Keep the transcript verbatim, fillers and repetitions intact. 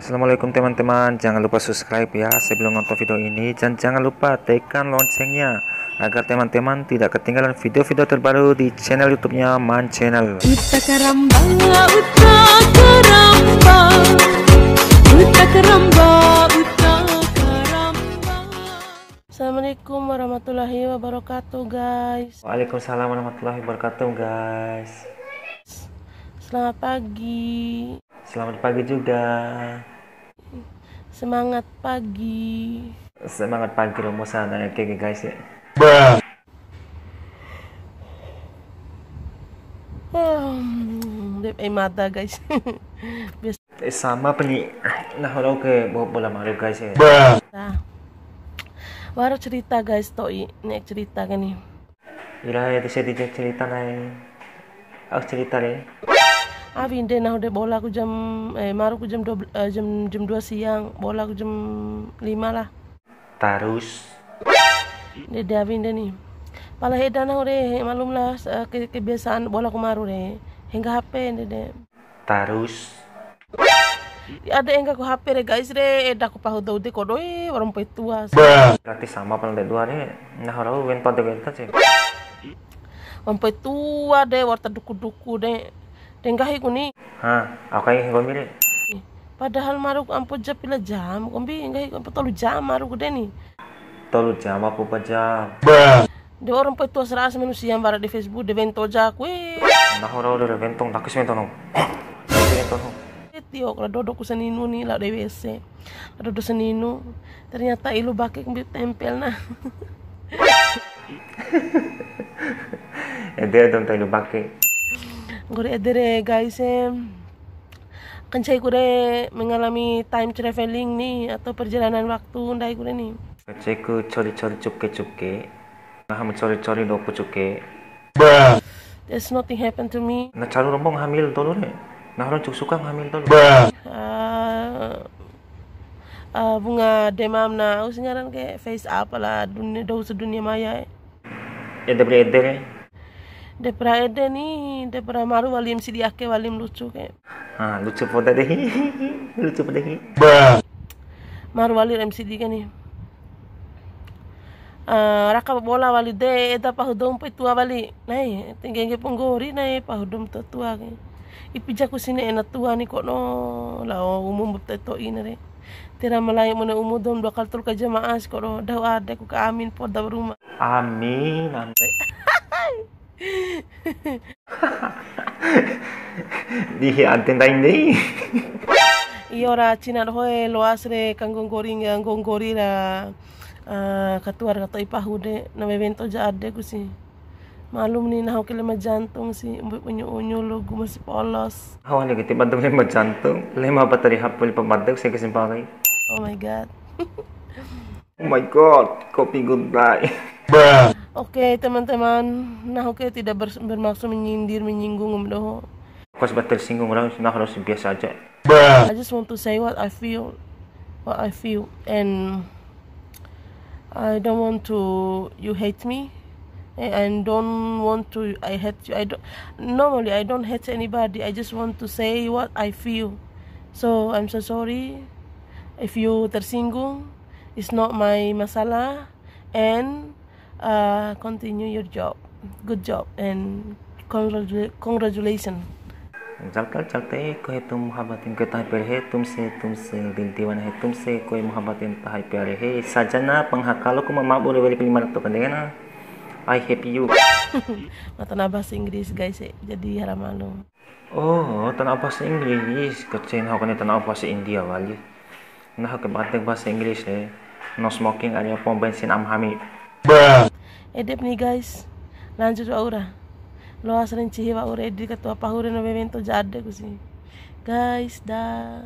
Assalamualaikum teman-teman, jangan lupa subscribe ya sebelum nonton video ini, dan jangan lupa tekan loncengnya agar teman-teman tidak ketinggalan video-video terbaru di channel YouTube-nya Man Channel. Uta karamba, uta karamba, uta karamba, uta karamba. Assalamualaikum warahmatullahi wabarakatuh, guys. Waalaikumsalam warahmatullahi wabarakatuh, guys. Selamat pagi. Selamat pagi juga. Semangat pagi. Semangat pagi, romo sana ya, oke, guys, ya. Hmm, dep ai mada, guys. Biasa. Eh, sama penyi. Nah, kalau ke bo-, bola malu, guys, ya. Nah. Wara cerita, guys, to'i. Nek cerita ke ni. Ira ya, terus dia cerita nai. Aku cerita deh. Awi nde nahu de bola ku jam, eh, maru ku jam dua belas, eh, jam, jam dua siang, bola ku jam lima lah. Terus? Nde, de awi nde ni. Pala heda nahu de, malum lah, eh, ke-, kebiasaan bola ku maru de. Hengga H P nde de. Terus? Ada engga ku H P re, guys, re, eda ku pahu dou de kodo e, wara mpoi tua. Berarti sama pala de dua re. Nah, rau wento de wento sih. Wara mpoi tua de, wara ta duku-duku de. De nggahi ku ni. Ha, au kai nggomi re. Padahal maru ku ampo ja pila jam, kombi nggahi ku ampo tolu jam maru ku de ni. Tolu jam apa empat jam? De orang mpoi tua sara'a manusia wara di Facebook, de wento ja ku e. Nah, ora, ora, ora, wento, takis wento no. Wento no. Tio, kalau dodok ku saninu ni, lao di W C. Lao dodo saninu. Ternyata ilu bake kombi tempel na. Ede dong, ilu bake. Nggori ede re, guys, em. Kan cai ku re mengalami time traveling ni, atau perjalanan waktu, ndai ku re ni. Cai ku cori-cori cuke-cuke. Nah, ma cori-cori doku cuke. There's nothing happened to me. Na caru romo hamil tolu re. Nah, orang cuk suka hamil tolu. Ah, ah, bunga demam na, au si ngaran ke face apa lah, dunia, dou sedunia maya e. Ede bre ede re. De pra ede ni, de pra maru wali M C D ake wali lucu ke. Ha, lucu poda deh. Lucu poda hi. Maru wali M C D ke ni. Eh, raka bola wali de, eda pahu dou mpoi tua wali. Nai, tinggengge ponggori nai pahu dou tua tua ke. Ipi jaku sine ena tua ni kono, lao umu mbute to'i na re. Tira malai mone umu dou dua kali tolu ka jamaah si kono, dahu ade ku ka amin poda ruma. Amin, amin. Dihi ante ndai ndai. Iyo ra cina doho e, loas re kanggo nggori, nggori ra, eh, katuar kato'i pahu de, na wewento ja ade ku si. Malum ni nahu ke lema jantung si, umbi unyu-unyu lugu masih polos. Hawa ni kiti bantu lema jantung, lema bateri hapul pembantu saya kesimpangai. Oh my God. Oh my God, kopi goodbye. Oke, teman-teman, nahu ke tidak ber-, bermaksud menyindir, menyinggung, om doho. Pas batal singgung orang, nah, harus biasa aja. I just want to say what I feel, what I feel, and I don't want to you hate me, and I don't want to I hate you. I don't, normally I don't hate anybody. I just want to say what I feel. So I'm so sorry if you tersinggung. It's not my masalah, and, uh, continue your job. Good job and congratula-, congratulations. Jalta, jalta, ko hetum muhabbatin ke tahi pere hetum se, tum se, binti wana hetum se, ko muhabbatin tahi pere he. Sajana penghakalo ku mama bole weli kelima ratus kandena. I hate you. Mata na bahasa Inggris, guys, eh. Jadi harap maklum. Oh, tana'o bahasa Inggris. Kacei nahu kani tana'o bahasa India wali. Nahu ke batek bahasa Inggris re. No smoking area pom bensin am hami. Edep ni, guys. Lanjut wa'ura. Loas re ncihi wa'ura edi katua pahure no wewento jade ku si. Guys, dah.